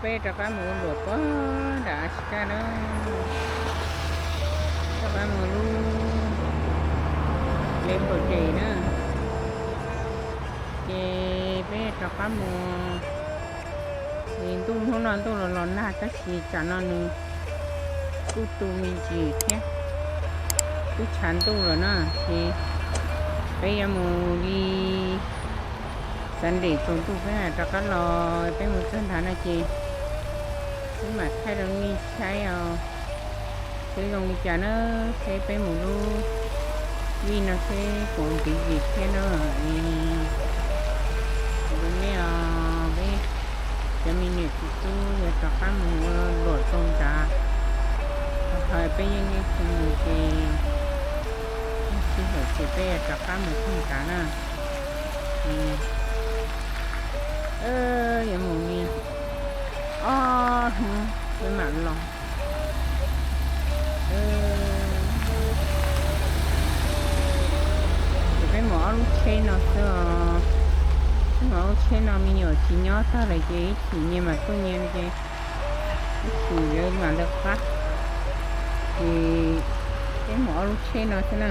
Peb rov qab mus ua luam pem nram Alaska na, rov qab mus lub Labor Day na, ces peb rov qab mus. Ntuj hnub no ntuj los los nag tab sis tsam no nws kuj tu me ntsis thiab, twb tshav ntuj lawm na, ces peb yuav mus li Sunday tsaus ntuj peb mam rov qab los. Peb mus txog nrad no ces peb mam thaij rau nej saib os, seb zoo li cas na, seb peb mus lub vij no seb puas ntev vim thiab na. Kuv nej os, peb cov me niam txiv tub yuav rov qab mus ua luam rau nrad, ho peb yeej mus ces sij hawm ces peb yuav rov qab mus txog nrad na. Yuav mus li ob hnub peb mam los. Ces peb mus ob lub tsheb no xwb os. Peb mus ob lub tsheb no, me nyuam tsis nyob tag lawm ces ib chim nyias mam tuaj nyias ces ib chim yuav mam lawv qab. Ces peb mus ob lub tsheb no xwb na.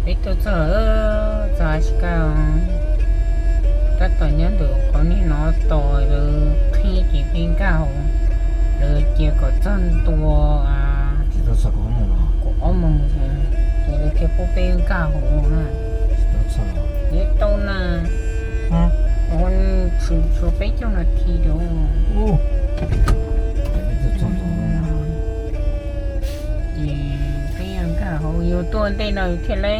Peb tuaj txog, txog Alaska, tab tom nyob ntawm qhov niag no tos lawv qhib ces peb nkag hauv, lawv cia kom txog ntua kaum ob moos ces lawv thiaj pub peb nkag hauv na. Yeej tau na, tshuav peb caug nas this rau. Ces peb nkag hauv, yus tuaj ntej no yus thiaj li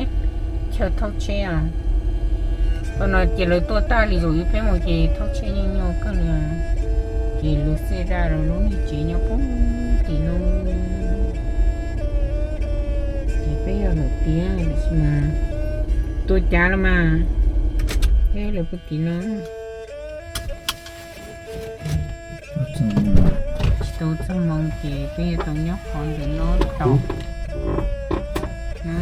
chaw thauj tsheb os. Thaum no ces lawv tuaj tag li zaum yus peb mus ces thauj tsheb yeej nyuaj kawg li. Ces lawv xij zaj rau lub niag tsev nyob puag tim no. Ces peb yog lawm tiag tiam sis mas tua cav los mas, peb lawm puag tim no. Tsis tau txog moo ces peb yuav tau nyob qhov ntawm no tau na.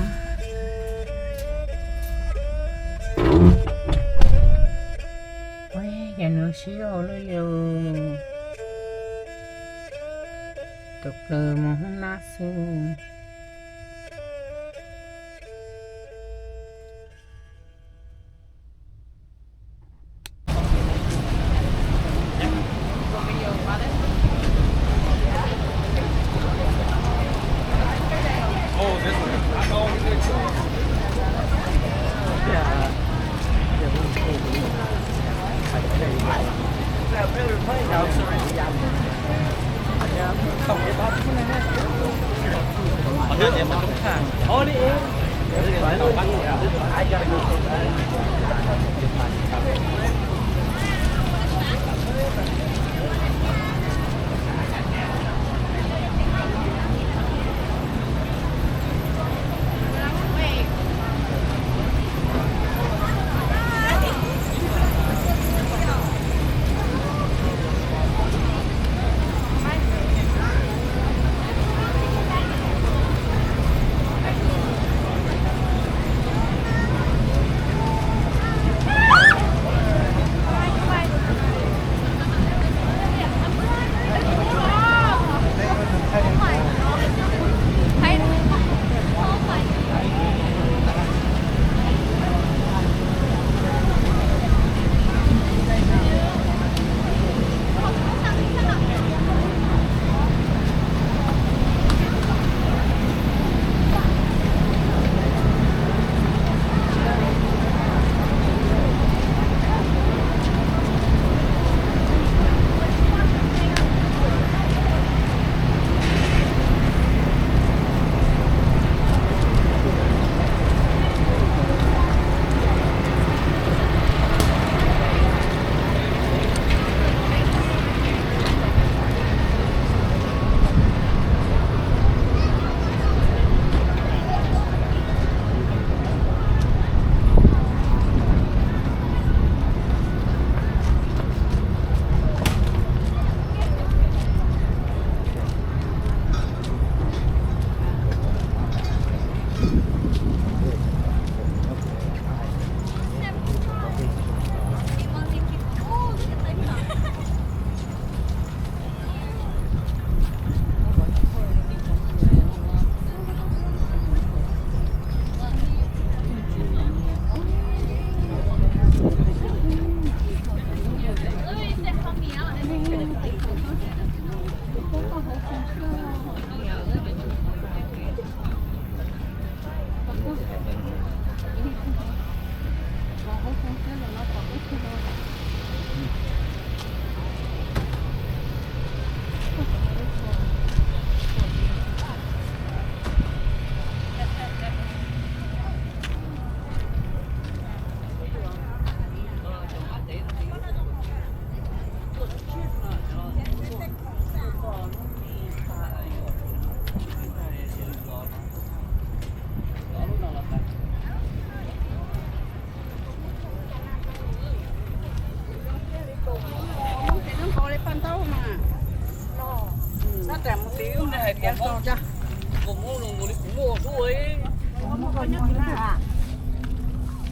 Yam no sib zog lawm, tawm plaws mus hoob nab xwb.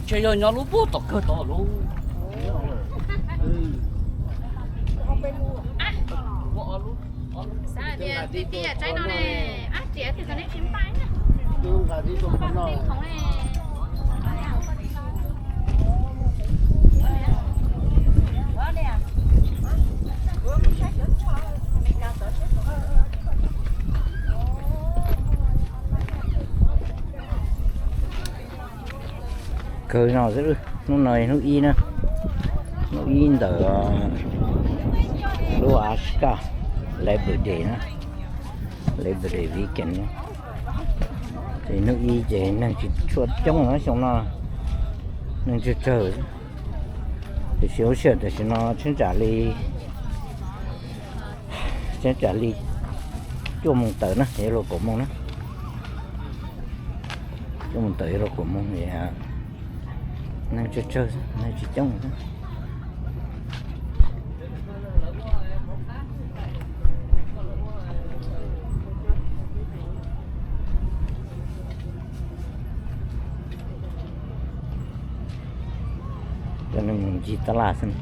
Ntshe yog nyob lub puag tom kawg tod lauj. Xav hais tias tiag tiag tsaib no ne, ab txiav tiag tiag nej tsis npaj na. Kawg no xwb, hnub no hnub ib na, hnub ib ntawm lub Alaska Labor Day na, Labor Day weekend na. Ces hnub ib ces neeg tsis tshua coob na, xyoo no neeg tsawg tsawg. Tiam sis lub sij hawm tam sim no cheeb tsam li, cheeb tsam li cuaj moos tawm na, yuav luag kaum moos na. Cuaj moos tawm yuav luag kaum moos, neeg tsawg tsawg, neeg tsis coob. Cov neeg mus ncig tab laj xwb.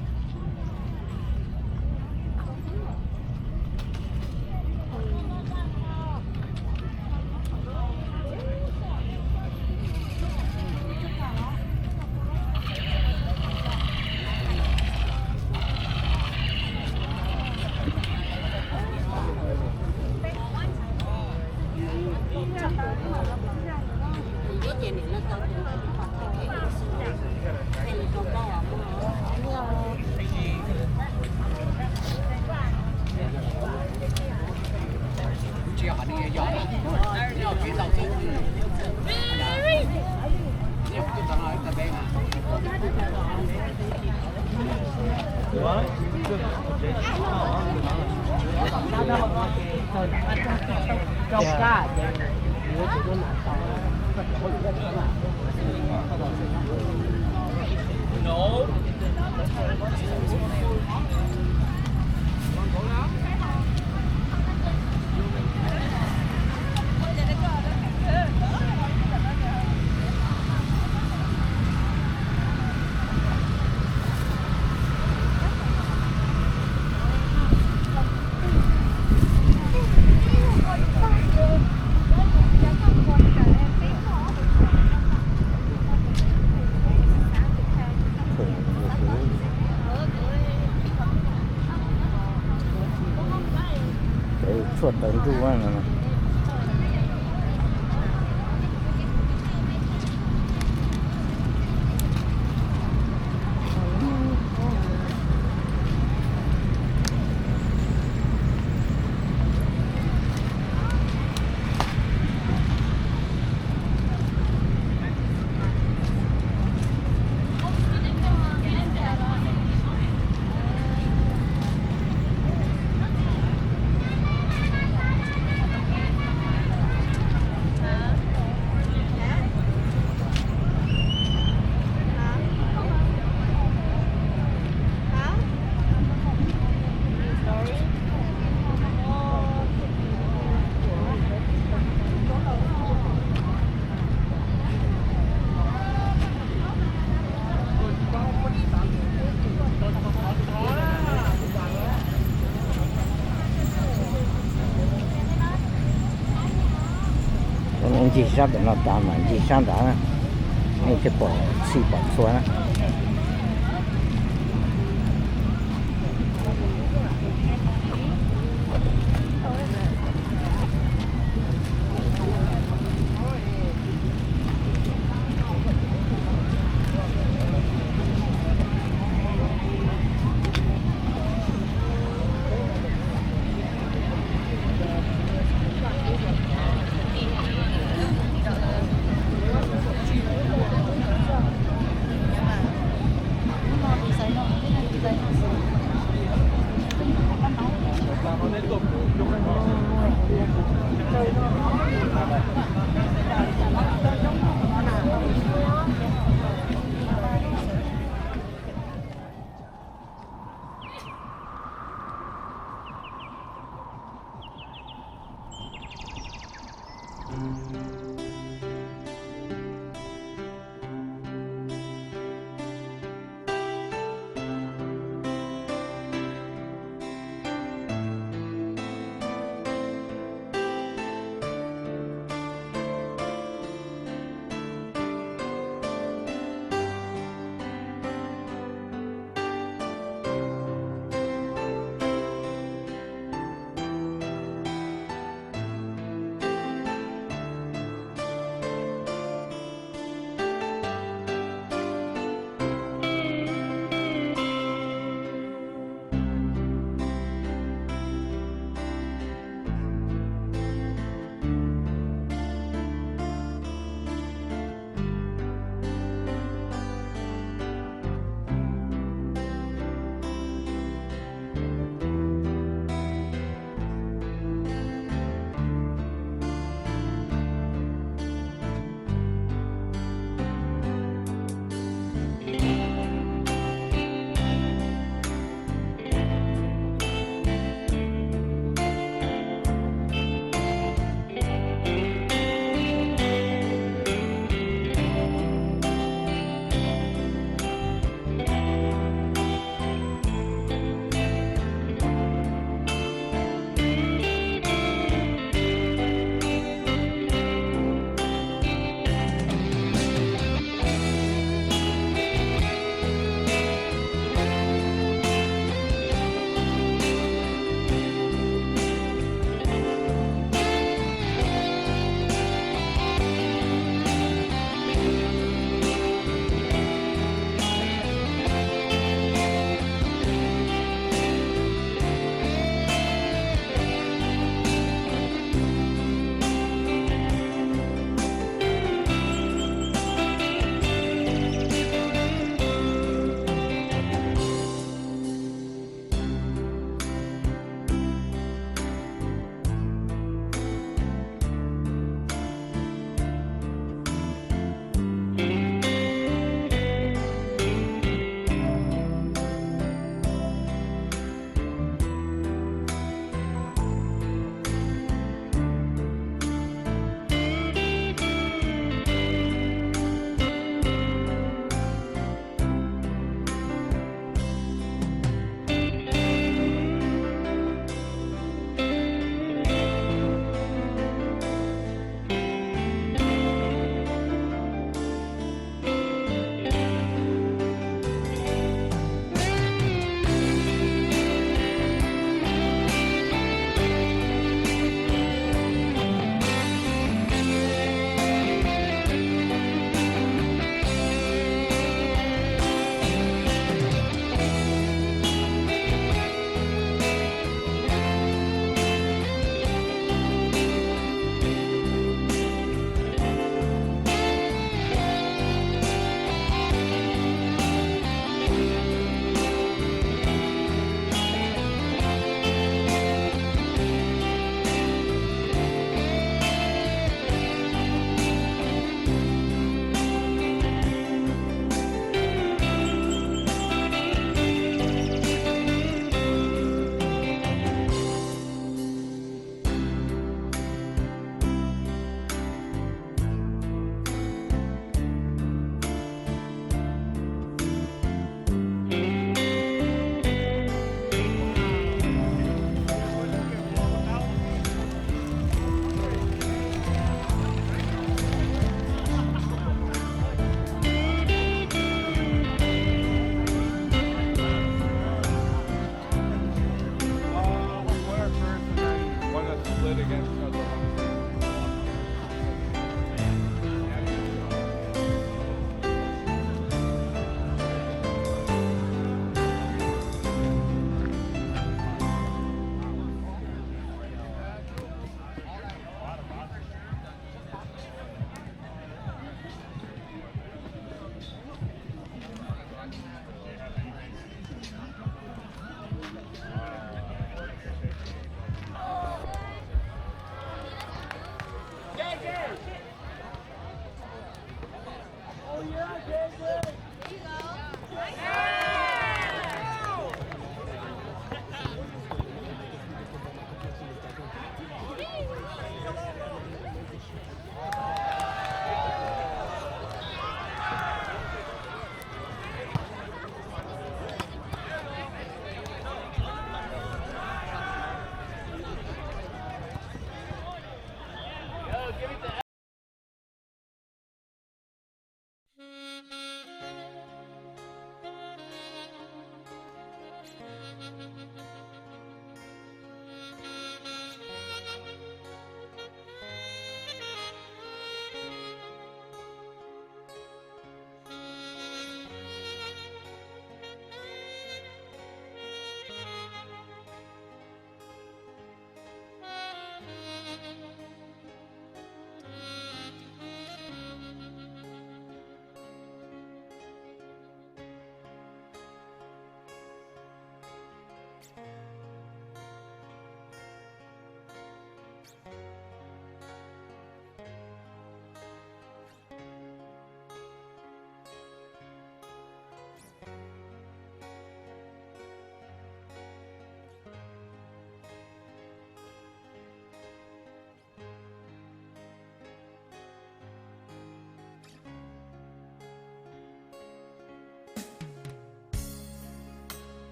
Tshuaj tawv nruj no. Ncig sab pem no tas mas ncig sab nrad na, nej thiaj pom txhij pom txhua na.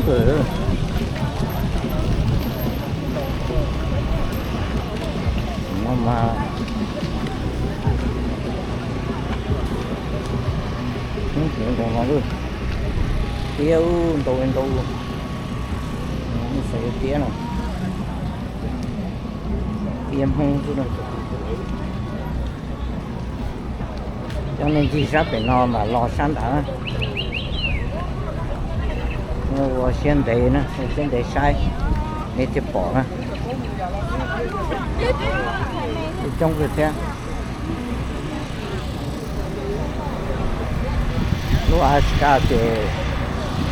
Tus no mas tiab ntau ntau, xav tiab no, tiab Hmoob xwb no. Cov nej ncig sab pem no mam los sab nrad na. Ua siab ntev na, ua siab ntev saib, nej thiaj pom na. Coob kawg thiab. Lub Alaska ces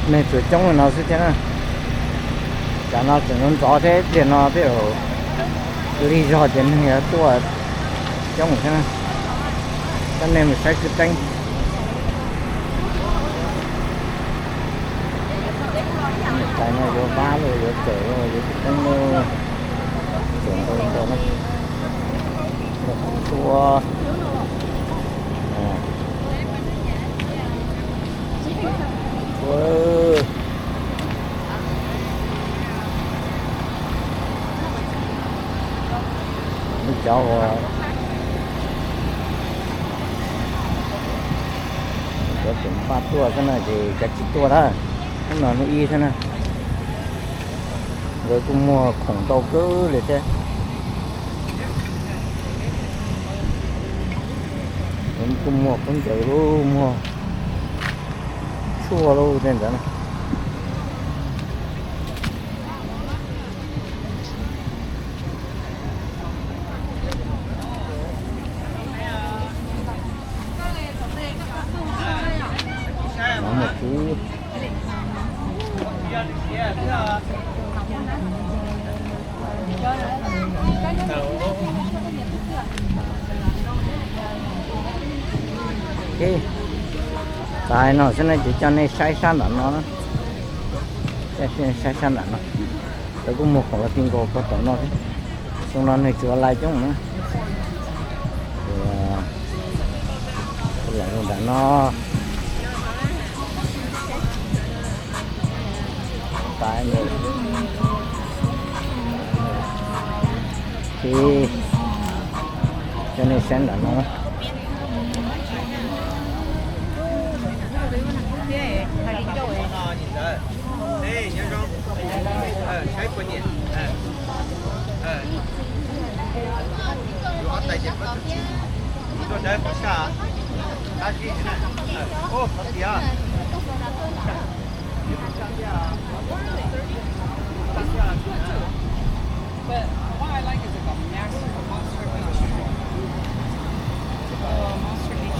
neeg tsuas coob li no xwb thiab na. Tsam no tseem ntxov ntxov thiab, ib pliag no tej zaum lig zog ces neeg yuav tuaj coob thiab na. Coj nej mus saib kwv teb. Tais no yuav vab los yuav txawm los yuav kwv teb los, txawm ntau ntau na. Txhua cov uas cov tseem npaj tuaj xwb na ces kav tsij tuaj na. Hnub no hnub ib xwb na. Nkawd kuj muag khoom ntau kawg li thiab. Nkawd kuj muag khaub ncaws lub, muag tshuaj lub tej ntawd na. Muag kuv. Txav hais no xwb na ces coj nej saib sab nram no na. Coj nej saib sab nram no. Lawv kuj muag khoom los ti nkaus puag tom no thiab. Xyoo no neeg tsis ua lai coob na. Ces los nram no. Ces coj nej saib nram no. But what I like is like a master beach. It's like a master beach.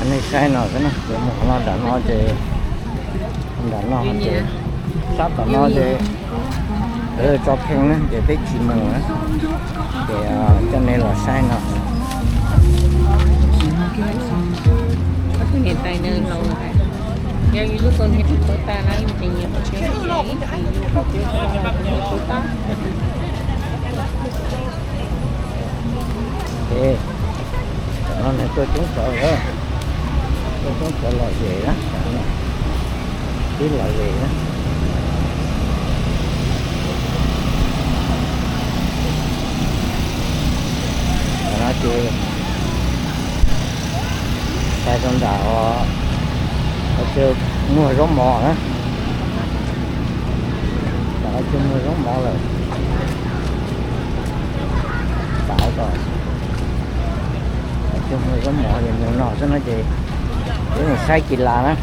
Coj nej saib no xwb na, ces mus qhov no nram no ces, nram no ces, sab tom no ces lawv tso phoo na ces peb tsis mus na, ces coj nej los saib no. Niam tais nws laus, yog yus lub koj niag tsis paub tas na, yus ces nyias qhov tsev, yus qhov tsev, yus qhov tsev. Tam no nws tuaj coob cov, tuaj coob cov lom zem na, twb lom zem na. Tam no ces txais rau nram os, ces muag zaub mov na. Tam no ces muag zaub mov lawm. Txav kom Mov mus no xwb no ces peb mus saib kis las na.